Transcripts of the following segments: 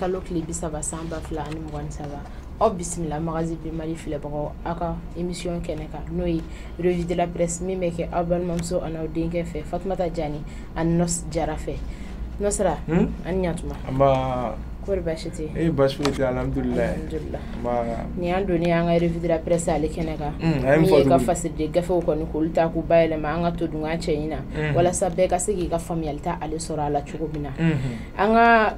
Kalo tile 30 san 2023. Aw bisimila Magazine de Mali filɛbagaw, aw ka émission kɛnɛ kan, n'o ye revue de la presse min bɛ kɛ aw balimamuso ani aw denkɛ fɛ, Fatumata Jani ani Nɔsi Jara fɛ. Nɔsira, ani ɲantuma. Nba. Kɔri baasi tɛ? E, baasi foyi tɛ, alhamdulilayi. Alhamdulillah. Nba. Nin y'an donnen an ka revue de la presse ale kɛnɛ kan, a ye mun min fɔ ye ka tuguni? Fasiriden gafew kɔni k'olu ta k'u bayɛlɛma an ka to dunkan cɛ in na, walasa bɛɛ ka se k'i ka faamuyali ta ale sɔrɔ a la cogo min na. An ka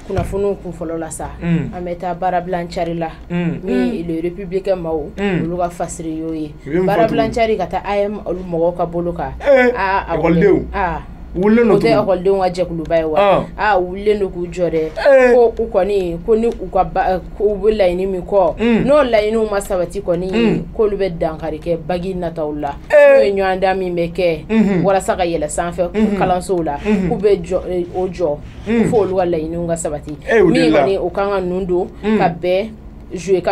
kunnafoniw kun fɔlɔ la sa, an bɛ taa baarabilan cari la, min Le Républicain maaw, olu ka fasiri y'o ye. U ye mun fɔ Baarabilan tuguni? cari ka taa AEEM olu mɔgɔw ka bolo kan. Aa, Ekɔlidenw aa, wulilen o don tɛ tuguni. Ekɔlidenw ka jɛkuluba ye wa? Aa, u wulilen don k'u jɔ dɛ, ko u kɔni ko ni u ka ba ko u bɛ laɲini min kɔ, n'o laɲiniw ma sabati kɔni, k'olu bɛ dankari kɛ bac nataw la, n'o ye ɲɔgɔndan min bɛ kɛ walasa ka yɛlɛ sanfɛ kalansow la, k'u bɛ jɔ o jɔ fo olu ka laɲiniw ka sabati. U Min delila. kɔni o kan ka nun don ka bɛn juin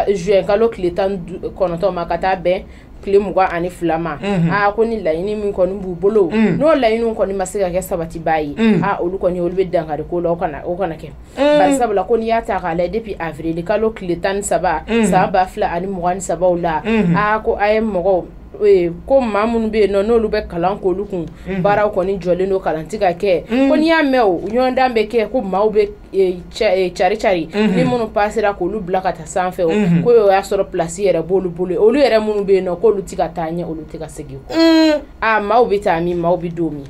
kalo tile 19 ma ka taa bɛn tile 22 ma. Aa, ko ni laɲini min kɔni b'u bolo, n'o laɲiniw kɔni ma se ka kɛ sabatiba ye, aa, olu kɔni olu bɛ dankari ko la, o kana kɛ. Bari sabula ko n'i y'a ta k'a lajɛ, depuis avril kalo tile 13 san 2023 la, aa, ko a ye mɔgɔw ko maa minnu bɛ yen nɔ, n'olu bɛ kalan k'olu kun, baaraw kɔni jɔlen don, kalan tɛ ka kɛ. Ko n'i y'a mɛn, o ɲɔgɔndan bɛ kɛ, ko maaw bɛ cari cari, ni minnu pasera k'olu bila ka taa sanfɛ, o ko o y'a sɔrɔ place yɛrɛ b'olu bolo. Olu yɛrɛ minnu bɛ yen nɔ, k'olu tɛ ka taa ɲɛ, olu tɛ ka segin kɔ. Aa, maaw bɛ taa min, maaw bɛ don min?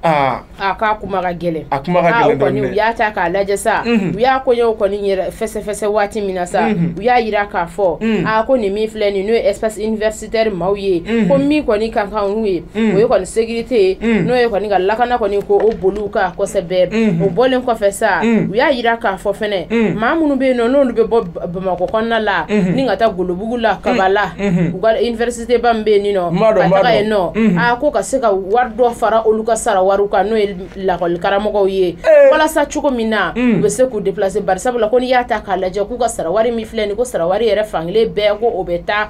Aa. A k'a kuma ka gɛlɛn. A kuma ka Aa, o gɛlɛn kɔni dɔɔni u dɛ. y'a ta k'a lajɛ sa, u y'a koɲɛw kɔni yɛrɛ fɛsɛfɛsɛ waati min na sa, u y'a yira k'a fɔ, aa, ko nin min filɛ nin, n'o ye espace universitaire maaw ye, ko min kɔni ka kan n'u ye, o ye kɔni sécurité ye, n'o ye kɔni ka lakana kɔni ko o boliw kan kosɛbɛ. O bɔlen kɔfɛ sa, u y'a yira k'a fɔ fɛnɛ, maa minnu bɛ yen nɔ, n'olu bɛ bɔ Bamakɔ kɔnɔna la ni ka taa Golobugu la, Kabala, u ka université ba min bɛ yen nɔ, N b'a dɔn, ka n b'a taga dɔn. yen nɔ, aa, ko ka se ka wari dɔ fara olu ka sara wariw kan, n'o ye lakɔli karamɔgɔw ye, walasa cogo min na u bɛ se k'u déplacer. Bari sabula ko n'i y'a ta k'a lajɛ, k'u ka sara wari min filɛ nin, ko sara wari yɛrɛ fankelen bɛɛ ko o bɛ taa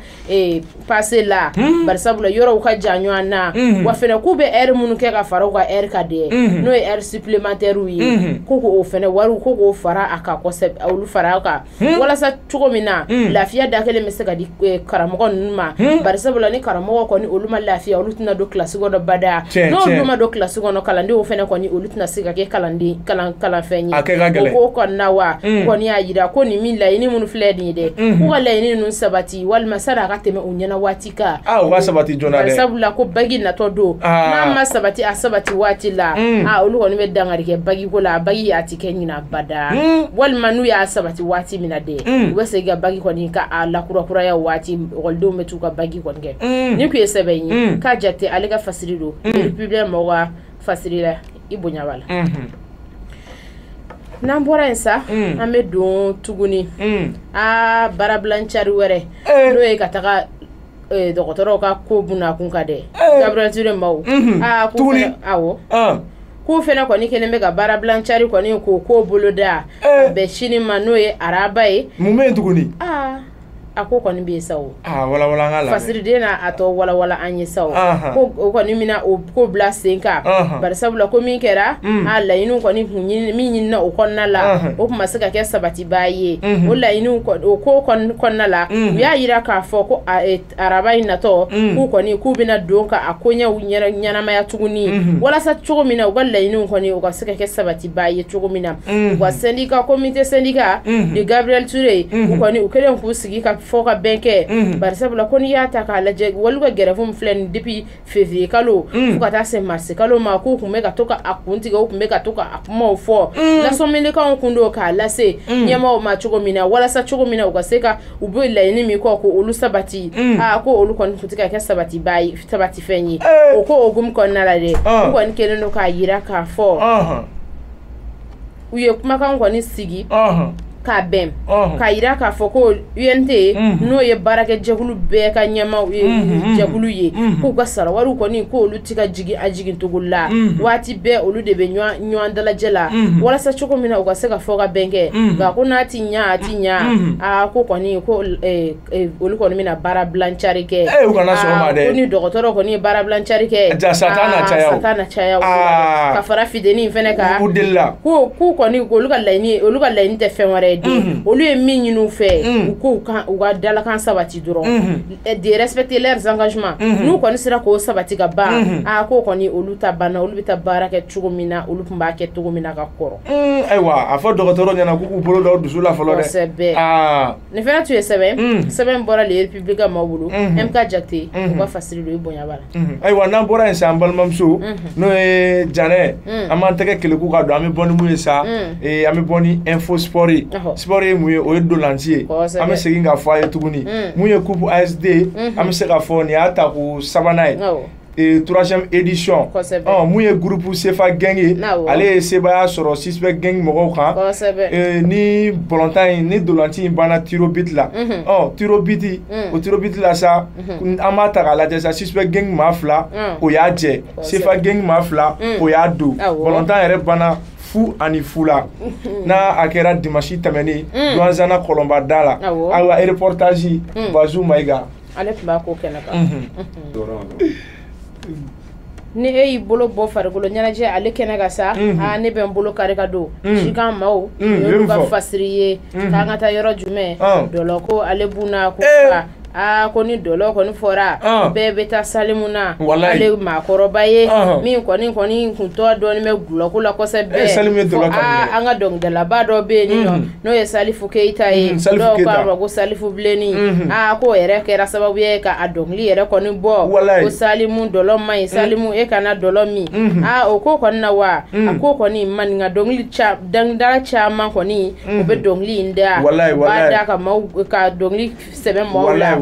passe la, bari sabula yɔrɔw ka jan ɲɔgɔn na. Wa fɛnɛ k'u bɛ heure minnu kɛ ka fara u ka heure kan dɛ, n'o ye heure supplémentaire ye, ko k'o fɛnɛ wariw ko k'o fara a kan kosɛbɛ, olu fara a kan, walasa cogo min na lafiya da kelen bɛ se ka di karamɔgɔ ninnu ma. Bari sabula ni karamɔgɔ kɔni olu ma lafiya, olu tɛna don kilasi kɔnɔ bada. N'olu ma don kilasi kɔnɔ, kalandenw fɛnɛ kɔni olu tɛna se ka kɛ kalanden kalan kalanfɛn ye. A kɛ ka gɛlɛn. O ko kɔnɔna wa, kɔni y'a yira ko nin min laɲini minnu filɛ nin ye dɛ, k'u ka laɲini ninnu sabati walima sani a ka tɛmɛ u ɲɛna waati kan. Aa, u ka sabati joona Bari dɛ. sabula ko bac natɔ don, n'a ma sabati a sabati waati la, aa, olu kɔni bɛ dankari kɛ bac ko la, a bac a ti kɛ ɲina bada. Walima n'u y'a sabati waati min na dɛ, u bɛ segin ka bac kɔni ka a lakurakuraya waati, ekɔlidenw bɛ t'u ka bac kɔni kɛ. Nin kun ye sɛbɛn ye k'a jate ale ka fasiri don, Républicain mɔgɔw ka fasiri la, i bonya b'a la. N'an bɔra yen sa, an bɛ don tuguni, aa, baarabilan cari wɛrɛ, n'o ye ka taga dɔgɔtɔrɔw ka ko bunakun kan dɛ, Gabriel Touré maaw. Aa, k'u Tuguni? fɛnɛ, awɔ, k'u fɛnɛ kɔni kelen bɛ ka baarabilan cari kɔni k'o ko boloda bɛn sini ma, n'o ye araba ye. Mun bɛ yen tuguni? Aa, a ko kɔni bɛ yen sa o. Aa, walawala an ka lamɛn. Fasiriden na a tɔ walawala an ye sa o. Ko o kɔni mina o ko bila sen kan, bari sabula ko min kɛra, a laɲiniw kɔni kun ɲini min ɲinina o kɔnɔna la, o tun ma se ka kɛ sabatiba ye. O laɲiniw o ko kɔni kɔnɔna la, u y'a yira k'a fɔ ko araba in natɔ, k'u kɔni k'u bɛna don ka a koɲɛw ɲɛnamaya tuguni, walasa cogo min na u ka laɲiniw kɔni u ka se ka kɛ sabatiba ye cogo min na. U ka syndicat, comité syndicat de Gabriel Touré, u kɔni u kɛlen k'u sigi ka fɔ ka bɛn kɛ. Bari sabula ko n'i y'a ta k'a lajɛ, wali ka grève min filɛ nin, depuis février kalo fo ka taa se mars kalo ma, k'u tun bɛ ka to ka a kun tigɛ, u tun bɛ ka to ka a kumaw fɔ, lasɔminikanw kun don k'a lase ɲɛmaaw ma cogo min na, walasa cogo min na u ka se ka u bɛ laɲini min kɔ ko olu sabati. Aa, ko olu kɔni tun tɛ ka kɛ sabatiba ye, sabatifɛn ye. O ko hokumu kɔnɔna la dɛ, u kɔni kɛlen don k'a yira k'a fɔ u ye kumakan kɔni sigi. K'a bɛn k'a yira k'a fɔ ko UNT n'o ye baarakɛjɛkulu bɛɛ ka ɲɛmaaw ye jɛkulu ye k'u ka sarawariw kɔni k'olu ti ka jigin a jigin cogo la waati bɛɛ olu de bɛ ɲɔgɔn dalajɛ la walasa cogo min na u ka se ka fɔ ka bɛn kɛ nka ko n'a ti ɲa a ti ɲa aa ko kɔni ko olu kɔni bɛna baara bilancari kɛ ko ni dɔgɔtɔrɔ kɔni ye baara bilancari kɛ sa na caya ka fara fideni fɛnɛ kan ko k'u kɔni olu ka laɲini tɛ fɛn wɛrɛ ye olu ye min ɲini u fɛ u k'u u ka dalakan sabati dɔrɔn de respecter leurs engagements n'u kɔni sera k'o sabati ka ban aa k'o kɔni olu ta banna olu bɛ taa baara kɛ cogo min na olu tun b'a kɛ cogo min na ka kɔrɔ. Ayiwa a fɔ dɔgɔtɔrɔ ɲɛna k'u k'u bolo da u dusu la fɔlɔ dɛ. Kosɛbɛ. Nin fana tun ye sɛbɛn bɔra Le République maaw bolo MK Jakite u ka fasiri don i bonya b'a la. Ayiwa n'an bɔra yen sa an balimamuso n'o ye Janɛ an b'an tɛgɛ keleku ka don an bɛ bɔ ni mun ye sa an bɛ bɔ ni info sport ye. Sport ye mun ye o ye dolanci ye an bɛ segin k'a fɔ a ye tuguni mun ye coupe ASD an bɛ se k'a fɔ nin y'a tako sabanan ye. Troisième édition. Mun ye groupe CFA gang ye ale ye sebaaya sɔrɔ Suspect gang mɔgɔw kan ni balontan in ni dolanci in banna tir au but la tir au but o tir au but la sa an b'a ta k'a lajɛ sa Suspect gang maa 2 o y'a jɛ CFA gang maa 2 o y'a don balontan yɛrɛ banna 0-0 la n'a a kɛra dimanche tɛmɛnen Douentza Kɔlɔnba da la ayiwa reportage Bazou Mayiga ale tun b'a ko kɛnɛ kan. Ni e y'i bolo bɔ farikolo ɲɛnajɛ ale kɛnɛ ka sa aa ne bɛ n bolo kari ka don sikan maaw olu ka fasiri ye k'an ka taa yɔrɔ jumɛn dɔlɔ ko ale bunna ko aa ko ni dɔlɔ kɔni fɔra bɛɛ bɛ taa Salimu na ale maakɔrɔba ye min kɔni kun tɔ dɔɔnin bɛ gulɔko la kosɛbɛ an ka dɔnkilidalaba dɔ bɛ yen nɔ n'o ye Salifu Keyita ye dɔw k'a ma ko Salifu Bilenni aa k'o yɛrɛ kɛra sababu ye ka a dɔnkili yɛrɛ kɔni bɔ ko Salimu dɔlɔ man ɲi Salimu e kana dɔlɔ min aa o ko kɔni na wa a ko kɔni maninka dɔnkilidala caman kɔni u bɛ dɔnkili in da u b'a da ka maaw ka dɔnkili sɛbɛn maaw la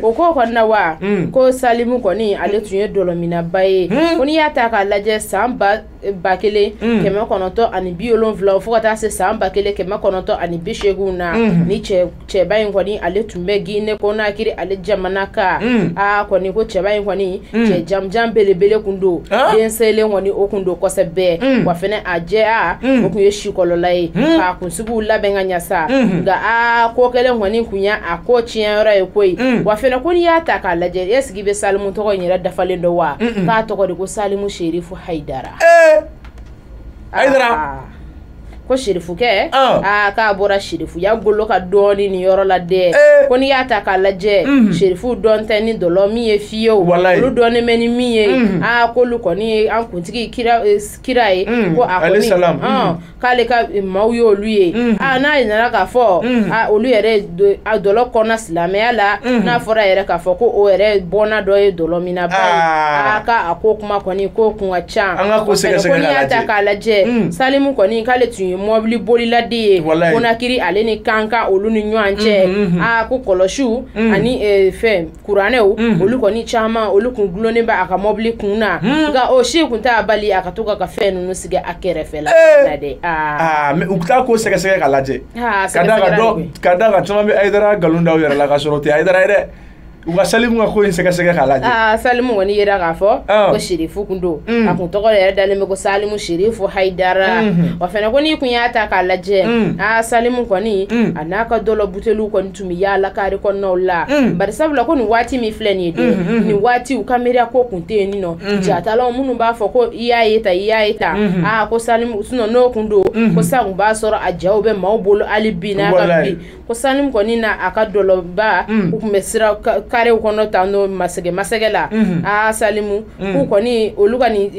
o ko kɔni na wa ko Salimu kɔni ale tun ye dɔlɔminaba ye ko n'i y'a ta k'a lajɛ san 1970 fo ka taa se san 1980 na ni cɛba in kɔni ale tun bɛ Guinée Conakry ale jamana kan aa kɔni ko cɛba in kɔni cɛ jamujan belebele kun don den selen kɔni o kun don kosɛbɛ wa fɛnɛ a jɛya o kun ye sikɔlɔla ye k'a kunsigiw labɛn ka ɲɛ sa nka aa ko kɛlen kɔni kun y'a a ko tiɲɛyɔrɔ ye koyi wa fɛnɛ ko n'i y'a ta k'a lajɛ est ce que i bɛ Salimu tɔgɔ in yɛrɛ dafalen dɔn wa k'a tɔgɔ de ko Salimu Serifu Hayidara. Hayidara ko Serifukɛ aa k'a bɔra Serifuya golo ka dɔɔni nin yɔrɔ la dɛ ko n'i y'a ta k'a lajɛ Serifu dɔn tɛ ni dɔlɔ min ye fiyewu olu dɔnnen bɛ ni min ye aa k'olu kɔni ye an kuntigi kira ye ko a kɔni k'ale ka maaw y'olu ye aa n'a nana k'a fɔ aa olu yɛrɛ dɔlɔ kɔnna silamɛya la n'a fɔra yɛrɛ k'a fɔ ko o yɛrɛ bɔnna dɔ ye dɔlɔ minna ba ye aa k'a ko kuma kɔni ko kun ka ca an ka ko sɛgɛsɛgɛ ko n'i y'a ta k'a lajɛ Salimu kɔni k'ale tun ye mɔbili boliladen ye Conakry ale ni Kankan olu ni ɲɔgɔn cɛ aa ko kɔlɔsiw ani fɛn kuranɛw olu kɔni caman olu kun gulonnen bɛ a ka mɔbili kun na nka o si kun t'a bali a ka to ka fɛn ninnu sigi a kɛrɛfɛ la dɛ. Mais u t'a ko sɛgɛsɛgɛ k'a lajɛ ka d'a kan caman bɛ Hayidara nkalon da u yɛrɛ la ka sɔrɔ o tɛ Hayidara ye dɛ. U ka Salimu ka ko in sɛgɛsɛgɛ k'a lajɛ. Salimu kɔni yera k'a fɔ ko Serifu kun don a kun tɔgɔ yɛrɛ dalen bɛ ko Salimu Serifu Hayidara wa fɛnɛ ko n'i kun y'a ta k'a lajɛ Salimu kɔni a n'a ka dɔlɔ buteliw kɔni tun bɛ yaala kari kɔnɔnaw la bari sabula ko nin waati min filɛ nin ye dɛ nin waati u ka miiriya ko kun tɛ yen nɔ jatalaw minnu b'a fɔ ko i y'a ye tan i y'a ye tan ko Salimu sinon n'o kun don ko sa kun b'a sɔrɔ a jaw bɛ maaw bolo hali bi n'a ka bi ko Salimu kɔni n'a a ka dɔlɔba u kun bɛ sira karew kɔnɔ tan n'o masɛgɛ la Salimu k'u kɔni olu ka nin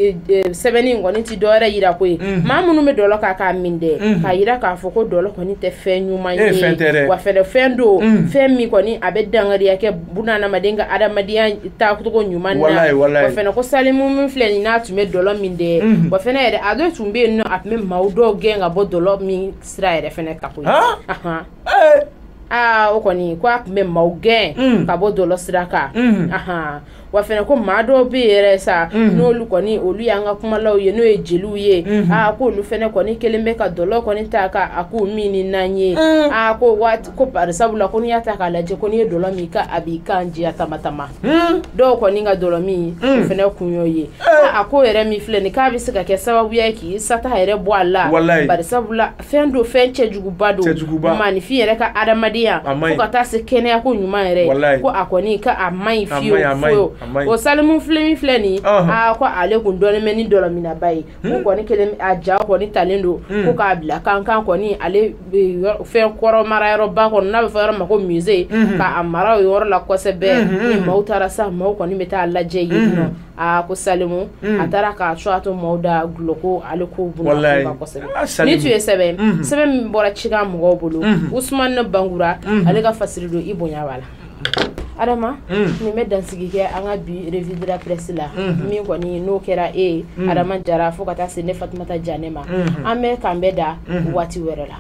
sɛbɛnni in kɔni ti dɔwɛrɛ yira koyi maa minnu bɛ dɔlɔ k'a min dɛ k'a yira k'a fɔ ko dɔlɔ kɔni tɛ fɛn ɲuman ye wa fɛnɛ fɛn don fɛn min kɔni a bɛ dangariya kɛ bunahadamaden ka adamadenya taacogo ɲuman na wa fɛnɛ ko Salimu min filɛ nin n'a tun bɛ dɔlɔ min dɛ wa fɛnɛ yɛrɛ a dɔ tun bɛ yen nɔ a tun bɛ maaw dɔw gɛn ka bɔ dɔlɔ min sira yɛrɛ fɛnɛ kan koyi. Aa o kɔni ko a tun bɛ maaw gɛn ka bɔ dɔlɔ sira kan. Wa fɛnɛ ko maa dɔw bɛ yɛrɛ sa n'olu kɔni olu y'an ka kumalaw ye n'o ye jeliw ye. Aa ko olu fɛnɛ kɔni kelen bɛ ka dɔlɔ kɔni ta ka a k'u min ni n'an ye. Aa ko waati ko bari sabula ko n'i y'a ta k'a lajɛ ko n'i ye dɔlɔ min ka a b'i kan jɛya tama tama. Dɔw kɔni ka dɔlɔ min o fɛnɛ kun y'o ye. A ko yɛrɛ min filɛ nin k'a bɛ se ka kɛ sababuya ye k'i sata yɛrɛ bɔ a la. Bari sabula fɛn don fɛn cɛjuguba don. Maaninfin yɛrɛ ka adamadenya fo ka taa se kɛnɛya ko ɲuman yɛrɛ ko a kɔni ka a man ɲi fiyewu fiyewu. O Salimu filɛ min filɛ nin aa ko ale kun dɔnnen bɛ ni dɔlɔminaba ye. Ko kɔni kelen a ja kɔni talen don ko k'a bila kankan kɔni ale fɛn kɔrɔ marayɔrɔba kɔnɔ n'a bɛ fɔ yɔrɔ ma ko musée k'a mara o yɔrɔ la kosɛbɛ. Ni maaw taara sa maaw kɔni bɛ taa lajɛ yen nɔ. Aa ko Salimu a taara k'a to a to maaw da gulɔ ko ale ko bunna kosɛbɛ. Ni tun ye sɛbɛn sɛbɛn min bɔra cikan mɔgɔw bolo Usumani Bangura ale ka fasiri don i bonya b'a la. Adama nin bɛ dansigi kɛ an ka bi revue de la presse la min kɔni n'o kɛra e Adama Jara fo ka taa se ne Fatumata Janɛ ma. An bɛ k'an bɛɛ da waati wɛrɛ la.